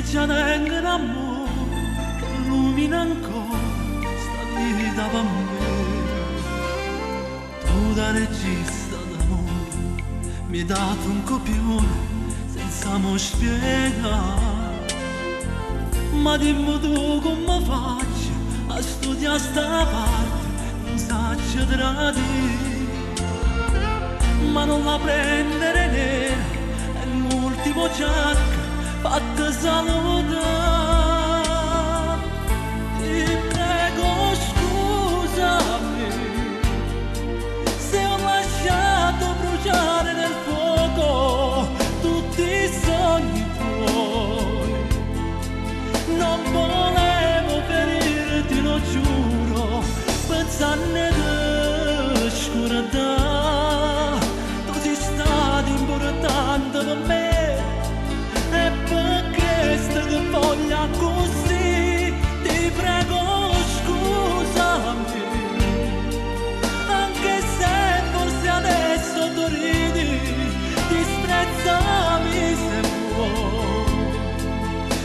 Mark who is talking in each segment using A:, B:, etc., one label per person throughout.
A: Già tengo n'ammore che illumina ancora 'sta vita pe' me. Tu da regista d'amore mi hai dato un copione senza mo spiegà. Ma dimmi tu come faccio a studiare sta parte, non saccio tradire. Ma non la prendere nera, è l'ultimo ciak, fatta salutare. Ti prego scusami se ho lasciato bruciare nel fuoco tutti i sogni tuoi. Non volevo ferirti, lo giuro, pensando di scordare. Tu sei stato importante per me e per questo che voglio così. Ti prego scusami, anche se forse adesso tu ridi, disprezzami se vuoi.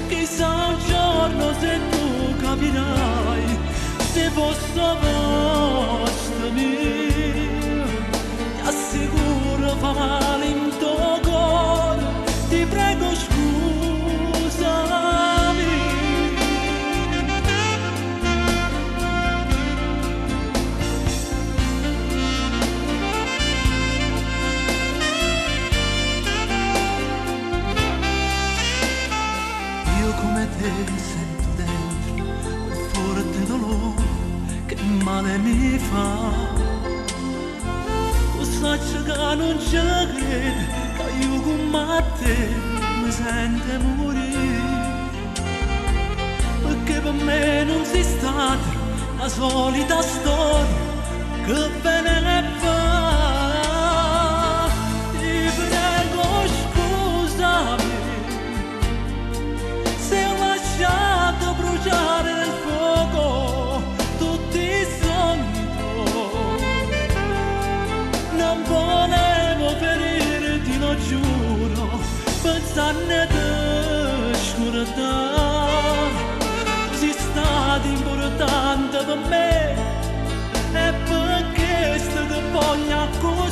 A: Chissà un giorno se tu capirai, se posso posto mio, ti assicuro fa male in tuo cuore, ti prego scusami. Io come te sento dentro quel forte dolore che male mi fa. Tu saccio che non ci crede, che io come te mi sento morire. Perché per me non sei stata la solita storia che bene ne fa. Ti prego scusami se ho lasciato bruciare nel fuoco tutti i sogni tuoi. Non volevo ferirti, lo giuro, pensando di scordare. Tu sei stato importante per me e per questo che voglio così.